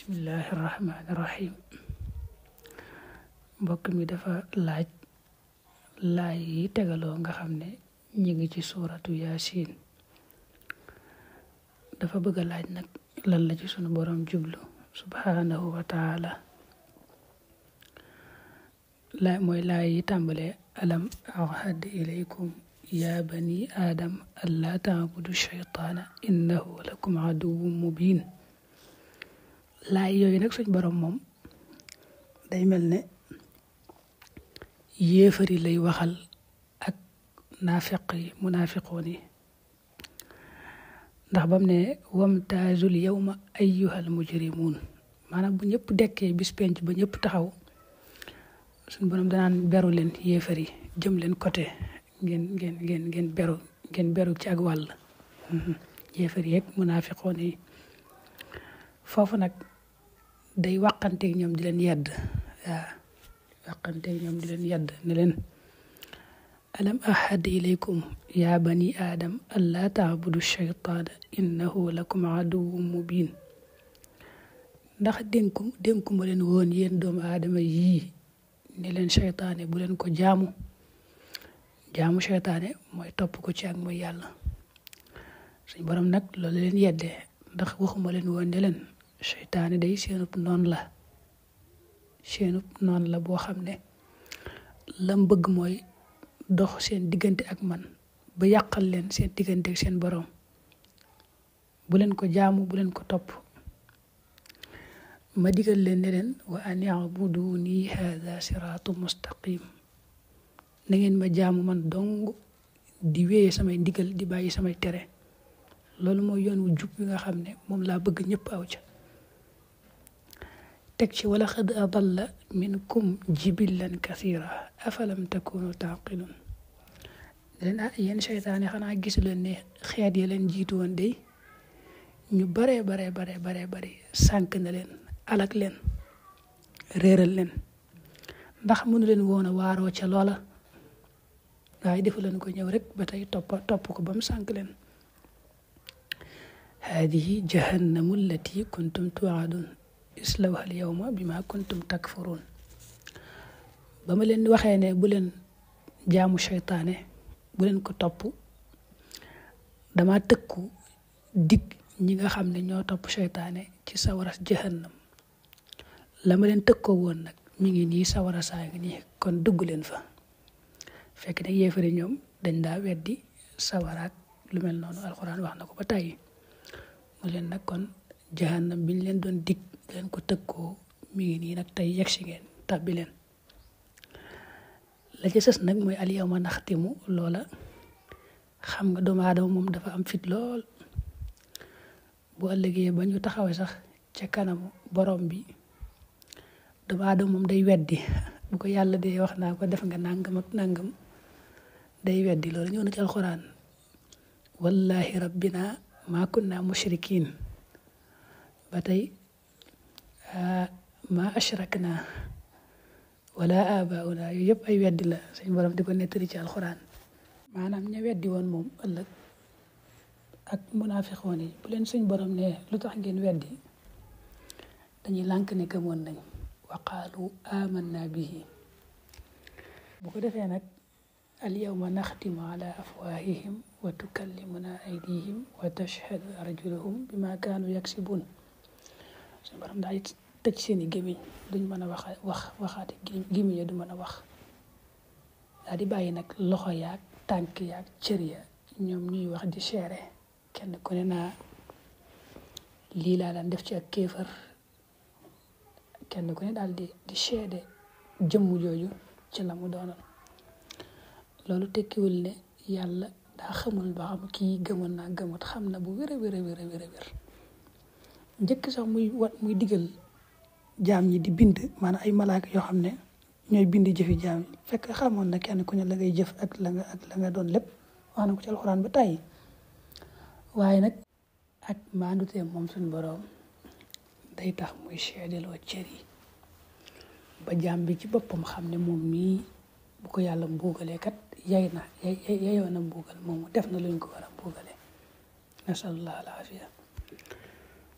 bismillahi rahmaani rahim. mbokk mi dafa laaj yi tegaloo nga xam ne ñi ngi ci suuratu yaasin. dafa bëgg a laaj nag lan la ci sunu borom jublu subhanahu wa taala. mooy laay yi tàmbalee alam ahad ilaykum ya bani adam alla taabudu shaytaana innahu lakum aduwwun mubin. laay yooyu nag suñ borom moom day mel ne yéefari lay waxal ak naafiq yi munaafiqoon yi, ndax bam ne wamtaazul yawma ayyuhal mujrimuun, maanaam bu ñëpp dekkee bis penc ba ñëpp taxaw suñ borom danaan beru leen yéefari jëm leen côté ngeen beru ci ak wàll yéefari yeeg munaafiqoon yi. foofu nag day wàqanteeg ñoom di leen yedd ne leen alam ahad ilaykum ya bani adam alla taabudu shaytaana innahu lakum aduwwun mubin. ndax dénkuma leen woon yéen doomu aadama yii ne leen shaytaane bu leen ko jaamu shaytaane mooy topp ko ci ak mooy yàlla. suñ borom nag loolu leen yeddee ndax waxuma leen woon ne leen seytaane day seenub noon la boo xam ne lam bëgg mooy dox seen diggante ak man ba yàqal leen seen diggante ak seen borom. bu leen ko jaamu bu leen ko topp. ma digal leen ne leen wa an ya'buduni hadha siratu mustaqim, na ngeen ma jaamu man dong di wéye samay ndigal di bàyyi samay tere. loolu mooy yoon wu jub bi nga xam ne moom laa bëgg ñëpp aw ca. teg ci wala xad adalla minkum jibillan kathira afalam takunu taqilun. leen yéen seytaane xanaa gisu leen ne xeet ya leen jiitu woon day ñu bare sànk na leen alak leen réeral leen, ndax mënu leen woon a waaroo ca loola. waaye defu leen ko ñëw rek ba tey topp ko ba mu sànk leen. haadihi jahannamu allati kuntum tu'adun islawha al-yawma bima kuntum takfurun. ba ma leen waxee ne bu leen jaamu seytaane bu leen ko topp, dama tëkku dig ñi nga xam ne ñoo topp seytaane ci sawaras jahannam. la ma leen tëkkoo woon nag mi ngi nii sawara saa ngi nii kon dugg leen fa. fekk ne yéefari ñoom dañ daa weddi sawaraak lu mel noonu alxuraan wax na ko ba tàyyi. mu leen nag kon jahannam biñ leen doon dig leen ko tëkkoo mi ngi nii nag tey yegg si ngeen tàbbi leen. la ca sës nag mooy al yawma naxtimu. loola xam nga doomu aadama moom dafa am fit lool. bu ëllëgee ba ñu taxawee sax ca kanamu borom bi doomu aadama moom day weddi bu ko yàlla dee wax naa ko def nga nangam ak nangam day weddi. loolu ñëw na ci alxuraan wallahi rabbina ma kunna mushrikin. ba tey ma ashrakna wala abauna. yooyu yëpp ay weddi la suñ borom di ko nettali ci alxuraan. maanaam ña weddi woon moom ëllëg ak munaafiqoon yi bu leen suñ borom ne lu tax ngeen weddi dañuy lànk ne gëmoon nañ wa qaalu amanna bihi. bu ko defee nag al yawma naxtimu ala afwahihim wa tukallimuna aydihim wa tashhadu arjuluhum bima kaanu yaksibun. suñu borom daal di tëj seeni gémmiñ duñ mën a waxaati gémmiñ ya du mën a wax. daal di bàyyi nag loxo yaag tànk yaag cër ya ñoom ñuy wax di seere kenn ku ne naa lii laa daan def ci ak kéefar. kenn ku ne daal di seede jëmm jooju ci la mu doonoon. loolu tekkiwul ne yàlla daa xamul ba xam kii gëmoon naa gëmut, xam na bu wér njëkk sax muy digal jaam ñi di bind, maanaam ay malaaka yoo xam ne ñooy bind jëfi jaam yi. fekk xamoon na kenn ku ne la ngay jëf ak la nga doon lépp wax na ko ci alxuraan ba tàyyi. waaye nag ak maandutee moom suñu boroom day tax muy seedeloo cër yi ba jaam bi ci boppam xam ne moom mii bu ko yàlla mbuugalee kat yayoo na mbuugal moomu def na luñ ko war a mbuugalee. nasallallahu al afiya.